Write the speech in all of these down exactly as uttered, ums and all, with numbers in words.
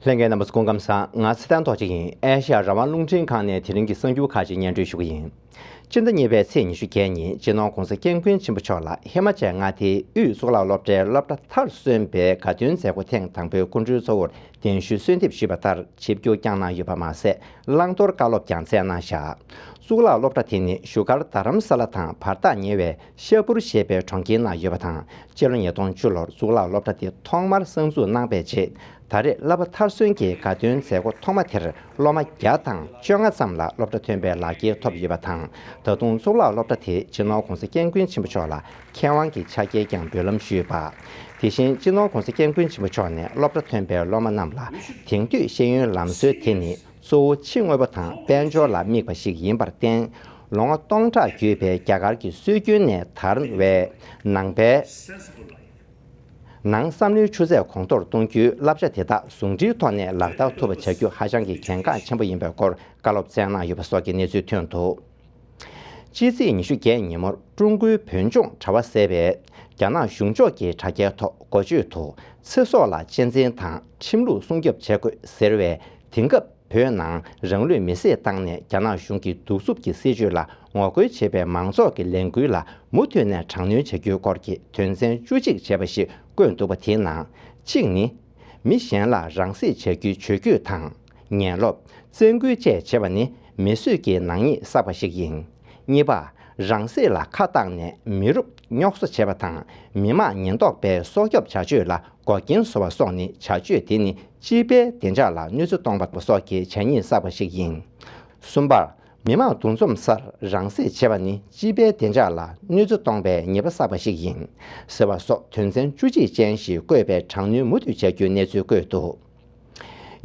ལྷན་རྒྱས་རྣམ་པ་ཚོ་སྐུ་ཁམས་བཟང་། ང་ཚེ་བརྟན་རྡོ་རྗེ་ཡིན། ཨེ་ཤ་ཡ་རང་དབང་རླུང་འཕྲིན་ཁང་ནས་དེ་རིང་གི་གསར་འགྱུར་ཁག་ཅིག་སྙན་སྒྲོན་ཞུ་གི་ཡིན། སྤྱི་ཟླ་གཉིས་པའི་ཚེས་ཉི་ཤུ་བརྒྱད་ཉིན་སྤྱི་ནོར་༧གོང་ས་༧སྐྱབས་མགོན་ཆེན་པོ་མཆོག་ལ་ཧི་མ་ཅལ་མངའ་སྡེའི་དབུས་གཙུག་ལག་སློབ་གྲྭའི་སློབ་གྲྭ་མཐར་སོན་པའི་དགའ་སྟོན་མཛད་སྒོ་ཐེངས་དང་པོའི་སྐུ་མགྲོན་གཙོ་བོར་གདན་ཞུའི་གསོལ་འདེབས་ཞུས་པ་ལྟར་ཆིབས་བསྒྱུར་བསྐྱངས་གནང་ཡོད་པ་མ་ཟད། བླང་དོར་བཀའ་སློབ་ཀྱང་སྩལ་གནང་བཞག་གཙུག་ལག་སློབ་གྲྭ་དེ་ནི་བཞུགས་སྒར་རྡ་རམ་ས་ལ་དང་བར་ཐག་ཉེ་བའི་ཤ་པུར་ཞེས་པའི་གྲོང་ཁྱེར་ནང་ཡོད་པ་དང་། སྤྱི་ལོ་ཉིས་སྟོང་བཅུ་ལོར་གཙུག་ལག་སློབ་གྲྭ་དེ་ཐོག་མར་གསར་འཛུགས་གནང་བའི་རྗེས། ད་རེས་བསླབ་པ་མཐར་སོན་གྱི་དགའ་སྟོན་མཛད་སྒོ་ཐོག་མ་དེར་སློབ་མ་བརྒྱ་དང་བཅོ་ལྔ་ཙམ་ལ་སློབ་གྲྭ་ཐོན་པའི་ལག་འཁྱེར་ཐོབ་ཡོད་པ་དང་། ད་དུང་གཙུག་ལག་སློབ་གྲྭ་དེས་སྤྱི་ནོར་༧གོང་ས་༧སྐྱབས་མགོན་ཆེན་པོ་མཆོག་ལ་མཁས་དབང་གི་ཕྱག་འཁྱེར་ཀྱང་འབུལ་ལམ་ཞུས་པ། དེ་བཞིན་སྤྱི་ནོར་༧གོང་ས་༧སྐྱབས་མགོན་ཆེན་པོ་མཆོག་ནས་སློབ་གྲྭ་ཐོན་པའི་སློབ་མ་རྣམས་ལ་དེང་དུས་ཤེས་ཡོན་ལམ་སྲོལ་དེ་ནི་གཙོ་བོ་ཕྱི་དངོས་པོ་དང་དཔལ་འབྱོར་ལ་དམིགས་པ་ཞིག་ཡིན་པར་བརྟེན། ལོ་ངོ་སྟོང་ཕྲག་བརྒྱུད་པའི་རྒྱ་གར་གྱི་སྲོལ་རྒྱུན་ནས་དར་བའི་ནང་པའི་ནང་བསམ་བློའི་ཆུ་ཚད་གོང་མཐོར་གཏོང་རྒྱུའི་བསླབ་བྱ་དེ་དག་ཟུང་འབྲེལ་ཐོག་ནས་ལག་བསྟར་ཐུབ་པ་བྱ་རྒྱུ་ཧ་ཅང་གི་གལ་འགངས་ཆེན་པོ་ཡིན་པའི་སྐོར་བཀའ་སློབ་སྩལ་གནང་ཡོད་པ་སོགས་ཀྱི་གནས་ཚུལ་ཐོན་འདུག་ཕྱི་ཚེས་ཉི་ཤུ་བརྒྱད་ཉིན་མོར་ཀྲུང་གོའི་བོད་ལྗོངས་དྲ་བ་ཟེར་བས་རྒྱ་ནག་གཞུང་ཕྱོགས་ཀྱི་དྲ་རྒྱའི་ཐོག་འགོ་བརྗོད་དུ་ཚེ་སྲོག་ལ་གཅེས་འཛིན་དང་ཁྲིམས་ལུགས་སྲུང་སྐྱོབ་བྱེད་དགོས་ཟེར་བའི་དེང་སྐབས་བོད་ནང་རང་ལུས་མེར་སྲེག་བཏང་ནས་རྒྱ་ནག་གཞུང་གི་གདུག་རྩུབ་ཀྱི་སྲིད་བྱུས་ལ་ངོ་རྒོལ་བྱེད་པའི་མང་ཚོགས་ཀྱི་ལས་འགུལ་ལ་མུ་མཐུད་ནས་དྲག་གནོན་བྱ་རྒྱུའི་སྐོར་གྱི་དོན་ཚན་བཅུ་གཅིག་བྱས་པ་ཞིག་བཀོད་འདུག་པ་དེའི་ནང་གཅིག་ནི། མི་གཞན་ལ་རང་སྲེག་བྱ་རྒྱུའི་བྱ་སྤྱོད་དང་། ངན་སློབ། བཙན་སྐུལ་བཅས་བྱེད་པ་ནི་མི་གསོད་ཀྱི་ནག་ཉེས་བསགས་པ་ཞིག་ཡིན། གཉིས་པ། རང་སྲེག་ལ་ཁ་བཏགས་ནས་མི་རབས་རྙོག་བཟོ་བྱེད་པ་དང་མི་དམངས་ཉེན་རྟོག་པའི་སྲོག་སྐྱོབ་བྱ་སྤྱོད་ལ་འགོག་རྐྱེན་བཟོ་བ་སོགས་ནི་བྱ་སྤྱོད་དེ་ནི་སྤྱི་པའི་བདེ་འཇགས་ལ་གནོད་འཚེ་གཏོང་བ་སོགས་ཀྱི་བྱས་ཉེས་བསགས་པ་ཞིག་ཡིན། གསུམ་པར། མི་དམངས་འདུ་འཛོམས་སར་རང་སྲེག་བྱེད་པ་ནི་སྤྱི་པའི་བདེ་འཇགས་ལ་གནོད་འཚེ་གཏོང་བའི་ཉེས་པ་བསགས་པ་ཞིག་ཡིན། ཟེར་བ་སོགས་དོན་ཚན་བཅུ་གཅིག་ཅན་ཞིག་བཀོད་པའི་དྲག་གནོན་མུ་མཐུད་བྱ་རྒྱུའི་གནས་ཚུལ་བཀོད་འདུག་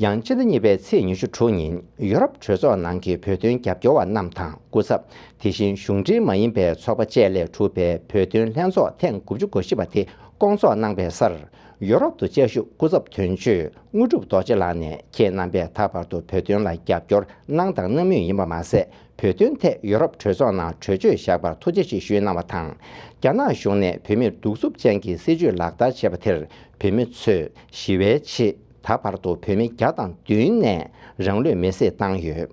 ཡང་སྤྱི་ཟླ་གཉིས་པའི་ཚེས་ཉི་ཤུ་དྲུག་ཉིན་ཡུ་རོབ་གྲོས་ཚོགས་ནང་གི་བོད་དོན་རྒྱབ་སྐྱོར་བ་རྣམས་དང་སྐུ་ཚབ། དེ་བཞིན་གཞུང་འབྲེལ་མ་ཡིན་པའི་ཚོགས་པ་བཅས་ལས་གྲུབ་པའི་བོད་དོན་ལྷན་ཚོགས་ཐེངས་དགུ་བཅུ་གོ་བཞི་པ་དེ་སྐོང་ཚོགས་གནང་བའི་སར། ཡུ་རོབ་ཏུ་བཅའ་བཞུགས་སྐུ་ཚབ་དོན་གཅོད་དངོས་གྲུབ་རྡོ་རྗེ་ལགས་ནས་ཁྱེད་རྣམ་པས་ད་བར་དུ་བོད་དོན་ལ་རྒྱབ་སྐྱོར་གནང་དང་གནང་མུས་ཡིན་པ་མ་ཟད། བོད་དོན་ཐད་ཡུ་རོབ་གྲོས་ཚོགས་ནང་གྲོས་ཆོད་བཞག་པར་ཐུགས་རྗེ་ཆེ་ཞུས་གནང་བ་དང་། རྒྱ་ནག་གཞུང་ནས་བོད་མིར་གདུག་རྩུབ་ཅན་གྱི་སྲིད་བྱུས་ལག་བསྟར་བྱས་པ་དེར་བོད་མི་ཚོས་ཞི་བའི་ཆེད་ད་བར་དུ་བོད་མི་བརྒྱ་དང་བདུན་ནས་རང་ལུས་མེར་སྲེག་བཏང་ཡོད།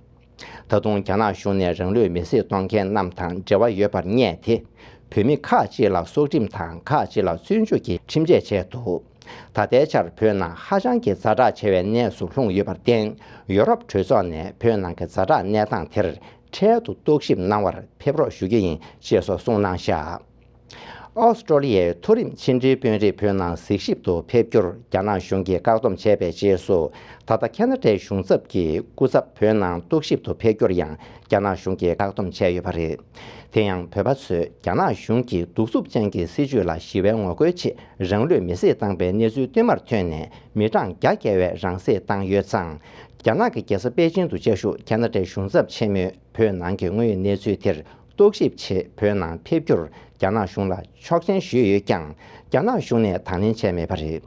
ད་དུང་རྒྱ་ནག་གཞུང་ནས་རང་ལུས་མེར་སྲེག་གཏོང་མཁན་རྣམས་དང་འབྲེལ་བ་ཡོད་པར་བསྙད་དེ། བོད་མི་ཁག་ཅིག་ལ་སྲོག་ཁྲིམས་དང་ཁག་ཅིག་ལ་བཙོན་འཇུག་གི་ཁྲིམས་ཆད་བཅད་འདུག་ད་ལྟའི་ཆར་བོད་ནང་ཧ་ཅང་གི་ཛ་དྲག་ཆེ་བའི་གནས་སུ་ལྷུང་ཡོད་པར་བརྟེན། ཡོ་རོབ་གྲོས་ཚོགས་ནས་བོད་ནང་གི་ཛ་དྲག་གནས་སྟངས་དེར་འཕྲལ་དུ་རྟོག་ཞིབ་གནང་བར་ཕེབས་རོགས་ཞུ་རྒྱུ་ཡིན་ཅེས་སོགས་གསུངས་གནང་བཞག་ཨོ་སི་ཀྲོ་ལི་ཡའི་མཐོ་རིམ་ཕྱི་འབྲེལ་དཔོན་རིགས་བོད་ནང་གཟིགས་ཞིབ་ཏུ་ཕེབས་རྒྱུར་རྒྱ་ནག་གཞུང་གིས་བཀག་སྡོམ་བྱས་པའི་རྗེས་སུ། ད་ལྟ་ཁ་ན་ཌའི་གཞུང་ཚབ་ཀྱི་སྐུ་ཚབ་བོད་ནང་རྟོག་ཞིབ་ཏུ་ཕེབས་རྒྱུར་ཡང་རྒྱ་ནག་གཞུང་གིས་བཀག་སྡོམ་བྱས་ཡོད་པ་རེད། དེ་ཡང་བོད་པ་ཚོས་རྒྱ་ནག་གཞུང་གི་གདུག་རྩུབ་ཅན་གྱི་སྲིད་བྱུས་ལ་ཞི་བའི་ངོ་རྒོལ་ཆེད་རང་ལུས་མེར་སྲེག་བཏང་པའི་གནས་ཚུལ་བསྟུད་མར་ཐོན་ནས་མི་གྲངས་བརྒྱ་བརྒལ་བས་རང་སྲེག་བཏང་ཡོད་ཙང་། རྒྱ་ནག་གི་རྒྱལ་ས་པེ་ཅིང་དུ་བཅའ་བཞུགས་ཁ་ན་ཌའི་གཞུང་ཚབ་ཆེན་མོས་བོད་ནང་གི་དངོས་ཡོད་གནས་ཚུལ་དེར་རྟོག་ཞིབ་ཆེད་བོད་ནང་ཕེབས་རྒྱུར་རྒྱ་ནག་གཞུང་ལ་ཆོག་མཆན་ཞུས་ཡོད་ཀྱང་། རྒྱ་ནག་གཞུང་ནས་དང་ལེན་བྱས་མེད་པ་རེད།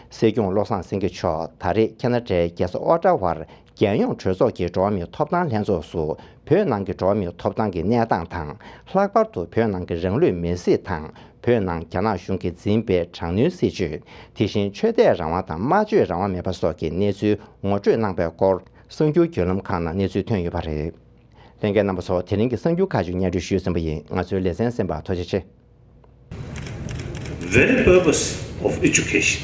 སྲིད་སྐྱོང་བློ་བཟང་སེང་གེ་མཆོག་ད་རེས་ཁ་ན་ཌའི་རྒྱལ་ས་ཨོ་ཊ་ཝར་རྒྱལ་ཡོངས་གྲོས་ཚོགས་ཀྱི་འགྲོ་བ་མིའི་ཐོབ་ཐང་ལྷན་ཚོགས་སུ་བོད་ནང་གི་འགྲོ་བ་མིའི་ཐོབ་ཐང་གི་གནས་སྟངས་དང་། ལྷག་པར་དུ་བོད་ནང་གི་རང་ལུས་མེར་སྲེག་དང་། བོད་ནང་རྒྱ་ནག་གཞུང་གིས་འཛིན་པའི་དྲག་གནོན་སྲིད་བྱུས། དེ་བཞིན་ཆོས་དད་རང་དབང་དང་སྨྲ་བརྗོད་རང་དབང་མེད་པ་སོགས་ཀྱི་གནས་ཚུལ་ངོ་སྤྲོད་གནང་པའི་སྐོར། གསར་འགྱུར་བརྒྱུད་ལམ་ཁག་ནང་གནས་ཚུལ་ཐོན་ཡོད་པ་རེད། ལྷན་རྒྱས་རྣམ་པ་ཚོ། དེ་རིང་གི་གསར་འགྱུར་ཁག་ཅིག་སྙན་སྒྲོན་ཞུས་ཟིན་པ་ཡིན། ང་ཚོའི་ལེ་ཚན་གསན་པར་ཐུགས་རྗེ་ཆེ། Very purpose of education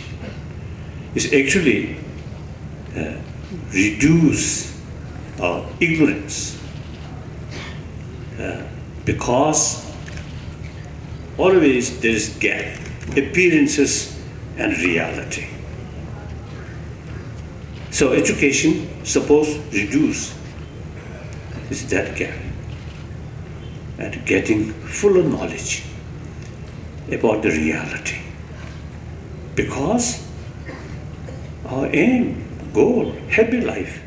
is actually, uh, reduce our ignorance, uh, because always there is gap, appearances and reality. So education supposed reduce is that gap and getting fuller knowledge about the reality. Because our aim, goal, happy life